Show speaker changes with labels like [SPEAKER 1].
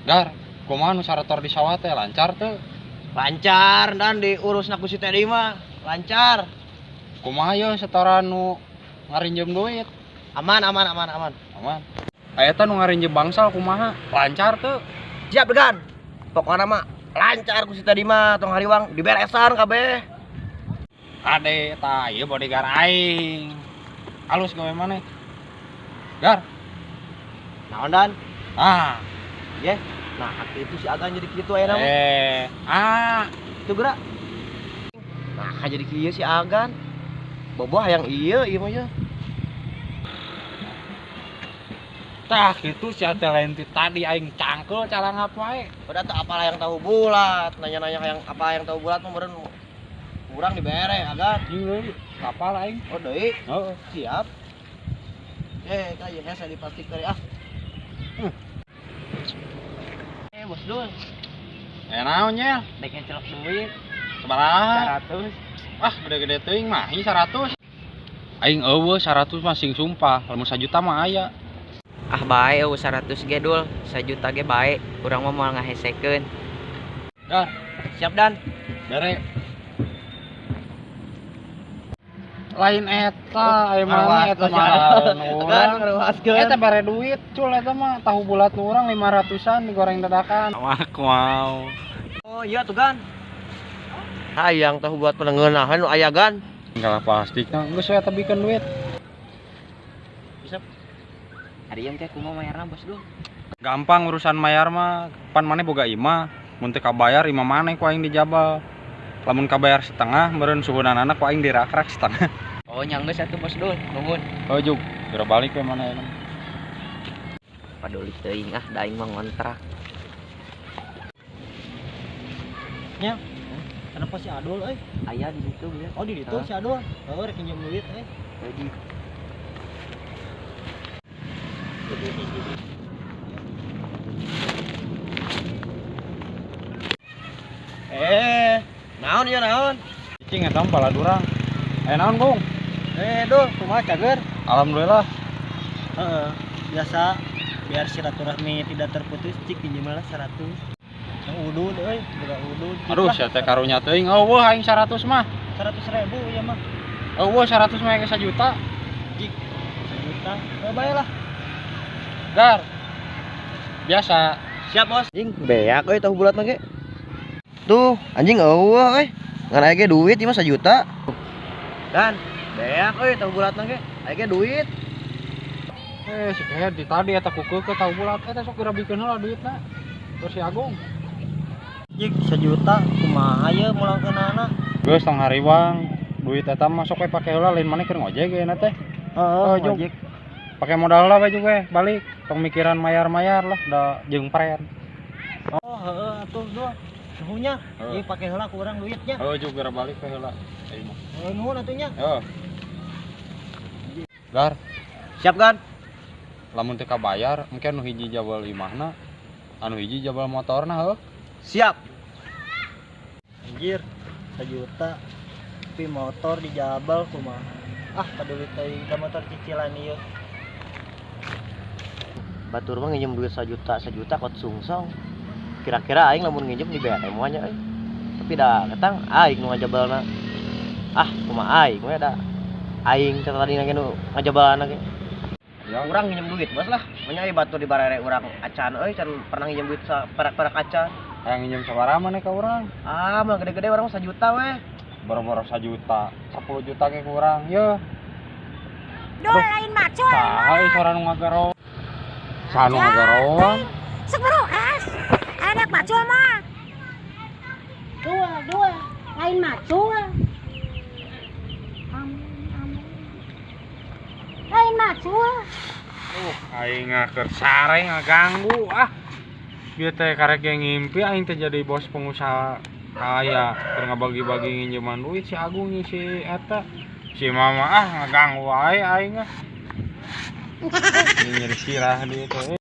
[SPEAKER 1] Gar, kumaha nu sarator di sawah teh lancar teu?
[SPEAKER 2] Lancar dan diurus ku si Teddy mah lancar.
[SPEAKER 1] Kumaha ye setoran nu ngarinjem duit?
[SPEAKER 2] Aman aman aman aman.
[SPEAKER 1] Aman. Aya teh nu ngarinjem bangsal kumaha? Lancar teu?
[SPEAKER 2] Siap degan. Pokoknya mah lancar ku si Teddy mah tong hariwang diberesan kabeh.
[SPEAKER 1] Ade tah ieu bodyguard aing. Alus gawe maneh. Gar.
[SPEAKER 2] Naon dan?
[SPEAKER 1] Ah,
[SPEAKER 2] Ye. Nah, itu si Agan jadi kitu ayeuna mah. Itu gerak. Nah, jadi kieu si Agan. Bobo hayang ieu ieu mah ye.
[SPEAKER 1] Tah kitu sia teh lain ti tadi aing cangkeul calangap wae.
[SPEAKER 2] Udah tuh apalah yang tahu bulat, nanya-nanya yang apa yang tahu bulat mah meureun kurang dibere Agan.
[SPEAKER 1] Jeung deui kapal aing.
[SPEAKER 2] Oh deui.
[SPEAKER 1] Heeh.
[SPEAKER 2] Siap. Kayak hese di plastik tadi ah. Bos Dul.
[SPEAKER 1] Naon nya?
[SPEAKER 2] Dek ngecelok duit.
[SPEAKER 1] Sabaraha?
[SPEAKER 2] 100.
[SPEAKER 1] Ah, gede-gede teuing mah, hi 100. Aing eueuh 100 mah sing sumpah, lamun 1 juta mah aya.
[SPEAKER 3] Ah bae eueuh 100 ge Dul, 1 juta ge bae, urang mah moal ngahesekeun.
[SPEAKER 1] Dar,
[SPEAKER 2] siap Dan.
[SPEAKER 1] Bere. Lain eta, aya mana eta mah urang. Eta bare duit, cul eta mah tahu bulat nu urang 500-an digoreng dadakan. Aku mau.
[SPEAKER 2] Oh iya tuh Gan. Hayang tahu buat penengeunahan nu aya Gan.
[SPEAKER 1] Enggak plastikna, geus we eta bikeun duit.
[SPEAKER 2] Bisa.
[SPEAKER 3] Ari ieu teh kumaha mayarna Bos Dul?
[SPEAKER 1] Gampang urusan mayar mah, pan maneh boga imah, mun teu kabayar imah maneh ku aing dijabal. Lamun kabayar setengah, meureun suhunanana ku aing dirakrak setengah.
[SPEAKER 3] Oh nya geus atuh Bos Dul, nuhun.
[SPEAKER 1] Oh juk, geura balik we maneh ayeuna.
[SPEAKER 3] Paduli teuing ah, da aing mah ngontrak.
[SPEAKER 2] Nya. Kenapa si Adul euy?
[SPEAKER 3] Aya di situ ya.
[SPEAKER 2] Oh di ditu si Adul. Heuh rek nginjem duit euy.
[SPEAKER 3] Jadi
[SPEAKER 2] Naon ieu naon?
[SPEAKER 1] Cicing eta mah baladurang. Aya naon, Bung?
[SPEAKER 2] Dul, kumaha cager?
[SPEAKER 1] Alhamdulillah.
[SPEAKER 2] Heeh, biasa biar silaturahmi tidak terputus, cik pinjam lah 100. Yang udud euy, boga udud.
[SPEAKER 1] Aduh, sia teh karunya teuing. Eueuh aing 100 mah.
[SPEAKER 2] 100.000 ieu mah.
[SPEAKER 1] Eueuh 100 mah geus 1 juta.
[SPEAKER 2] Cik, 1 juta. Heuh bae lah.
[SPEAKER 1] Gar. Biasa.
[SPEAKER 2] Siap, Bos. Anjing beak euy tahu bulat mah ge. Tuh, anjing eueuh euy. Ngan aya ge duit ieu mah 1 juta. Dan beak euy tahu bulat mah ge. Aya ge duit.
[SPEAKER 1] Si kehed di tadi eta ku keukeuh tahu bulat eta sok geura bikeun heula duitna. Terus si Agung.
[SPEAKER 2] Jik 1 juta kumaha ye mulangkeunana?
[SPEAKER 1] Geus tong hariwang, duit eta mah sok we pake heula lain maneh keur ngojek ayeuna teh.
[SPEAKER 2] Heeh,
[SPEAKER 1] ngojek. Pake modal heula we juga balik, tong mikiran mayar-mayar lah da jeung pren.
[SPEAKER 2] Oh, heeh atuh Dul. Nuhunnya, ieu pake heula ku urang duitnya.
[SPEAKER 1] Heuh, juga geura balik we heula. Ayo mah.
[SPEAKER 2] Heuh, nuhun atuh nya.
[SPEAKER 1] Heuh. Gar.
[SPEAKER 2] Siap, Gan.
[SPEAKER 1] Lamun teu kabayar, engke nu hiji jabal imahna, anu hiji jabal motorna heuh.
[SPEAKER 2] Siap. Anjir, 1 juta. Tapi motor dijabal kumaha? Ah, paduli teuing da motor cicilan ieu. Batur mah nginjem duit 1 juta, 1 juta kot sungsong. Kira-kira aing lamun nginjem dibere moal nya euy. Tapi da ketang aing nu ngajabalna. Ah, kumaha aing we da. Aing teh tadi ge nu ngajabalna ge.
[SPEAKER 1] Ya,
[SPEAKER 2] urang nginjem duit bos lah. Menya ieu batur di barere urang acan euy, can pernah nginjem duit saperak-perak acan.
[SPEAKER 1] Hayang nginjem sabaraha maneh ka urang?
[SPEAKER 2] Ah, mah gede-gede urang mah 1 juta we.
[SPEAKER 1] Boro-boro 1 juta, 10 juta ge kurang ye.
[SPEAKER 4] Dul lain macul lain
[SPEAKER 1] Saha euy sora nu ngagaro? Saha nu ngagaroan?
[SPEAKER 4] Sok berokas. Anak macul mah. Dua, dua. Lain macul. Amin, amin. Lain macul.
[SPEAKER 1] Aing keur sare ngaganggu ah. Bieu teh karek ge ngimpi aing teh jadi bos pengusaha kaya keur ngabagi-bagi nginjeman duit si Agung si eta. Si mama ah ngaganggu wae aing ah. Ini nyeri sirah dia teh.